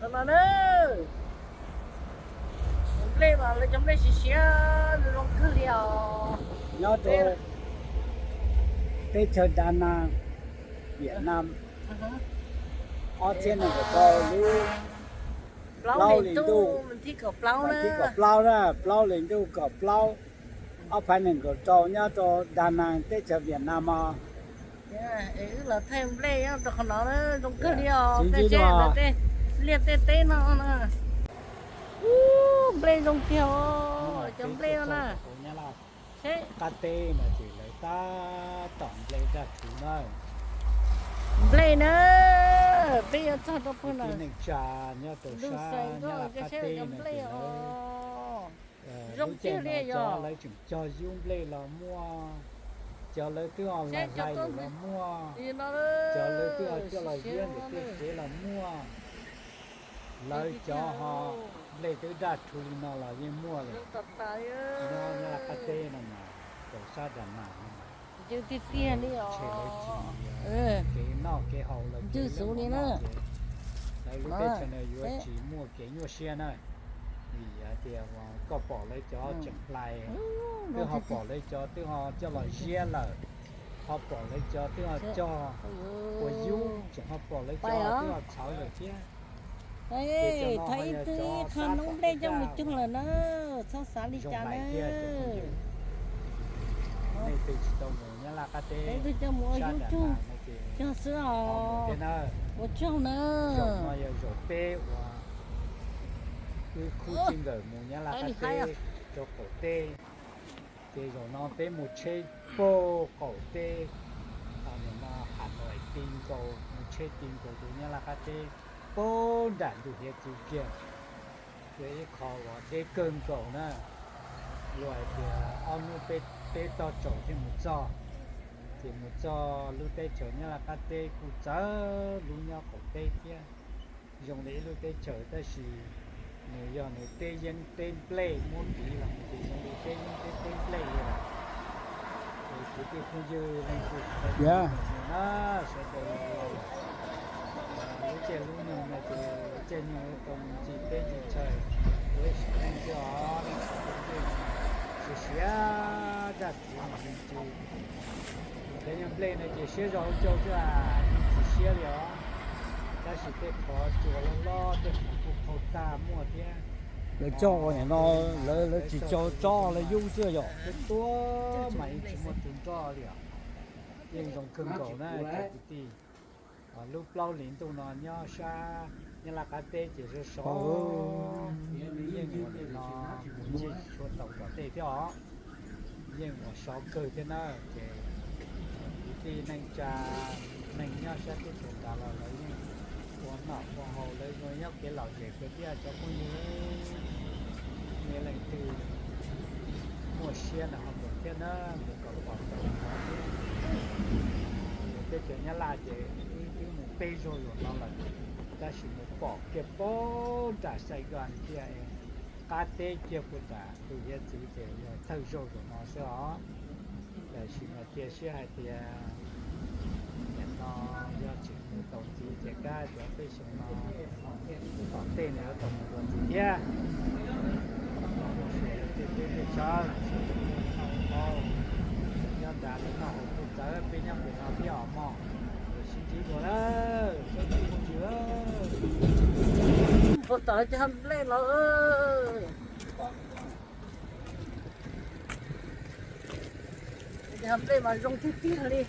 No na, nplej mas lawv cov nplej siav siav zoo kawg li os. Nyob rau teb chaws Da Nas, Vietnam, ob txhiab nees nkaum rau lub plaub hlis ntuj, vas thib kaum plaub na, plaub hlis ntuj kaum plaub, ob phav nees nkaum rau nyob rau Da Nas teb chaws Vietnam os. Wb los thaij nplej nyob rau qhov no zoo kawg li os, tej seb lawv tej liaj tej teb no na. Ub, nplej zoo tiag os, cov nplej no na. Qab teb no ces lawv tab tom nplej daj rhuv na. Nplej na, peb yuav txog rau pem no. Neej tsa nyob rau sab Nyab Laj qab teb no ces lawv, lub caij no cov lawv tseem cog yub nplej los muaj, cov lawv twb ho hlais hlais lawm los muaj, cov lawv twb ho coj los ziab ntawm tej kev los muaj. Lawv cov ho nplej twb daj rhuv li no los yeej muaj li. Nyob Nyab Laj qab teb no mas, rau sab Da Nas no mas, tiag tiag li os, kev noj kev haus lawv ncw xwb li na. Lawv lub teb chaws no yuav tsis muaj kev nyuaj siab na, vim hais tias koj pom lawv cov tseem hlais, twb ho pom lawv cov twb ho coj los ziab lawm, ho pom lawv cov twb ho cog ua yub, tseem ho pom lawv cov twb ho txhawv lawm thiab. Thaij ib tug ib qho noob nplej coj mus cog lawm na, txhob xav li cas na. Nej twg tsis tau mus Nyab Laj qab teb, twg coj mus ua yub cog xwb os, ua tsaug na. Zaum no yog zaum peb uas wb khub txij nkawm mus Nyab Laj qab teb rau qaum teb. Ces zaum no peb mus tsheb puag qaum teb, nim no Hà Nội ti nkaus, mus tsheb ti nkaus rau Nyab Laj qab teb puag nram ntug hiav txwv kiag. Yog ib qho uas deb kawg nkaus na, luag hais tias ob hnub peb tog tsaus thiaj mus txog. Ces mus txog lub teb chaws Nyab Laj qab teb kuj txawv lub nyob qaum teb thiab. Zoo li ib lub teb chaws tab sis nws yog nws teb yeeb teb nplej muab piv los ces zoo li teb yeeb teb teb nplej li lawm. Ces kwv tij phooj ywg leej twg tsis tau mus na, sawv daws los lub caij lub nyoog no ces caij nyoog yuav tau mus ncig teb ncig chaw, ua ib sim neej xwb os. Siav siav zaj txwv mus ncig, cov nyuag nplej no ces siab zog ua cauj xwb, yeej tsis siab li os. Tab sis tej qhov tsuas loj loj tej qhov kuj qaug tag muaj thiab. Lawv cog ua nim no, lawv tsis cog tsob, lawv yub xwb yom. Tuab mas yeej tsis muaj tus nroj li os. Yeej zoo kawg nkaus na cov kwv tij. Lub plaub hlis ntuj no nyob sab Nyab Laj qab teb ces sov sov, yeej ua nim no mus ncig tsis tshua tau tom tej thiab os. Yeej ua sov kawg thiab na. Ces kwv tij neej tsa, neeg nyob sab teb chaws nrad los lawv yeej ua noj ua haus, lawv zoo nyob kev lom zem kawg thiab cov phooj ywg. Nej leej twg muaj siab no ho mus thiab na, mus kom pom tau qhov thiab. Teb chaws Nyab Laj ces wb twb mus peb zaug zaum no lawm, tab sis mus pom kiag puag nram Sài Gòn kiag, qab teb kiag puag nram tus hiav txwv ces yog thawj zaug zaum no xwb os. Tam sim no cia siab hais tias nim no yog tseem mus tau ntxiv ces kab cov peb xyoo no tom tej no yuav tau mus dua ntxiv thiab. Los mus xyuas lawv tej teb tej chaw, nyob nrad lawv noj haus kuj txawv, peb nyob pem no thiab os mog. Sib ntsib dua lawm tsoom phooj ywg. Puag tom cov nplej los, cov nplej mas zoo tiag tiag li.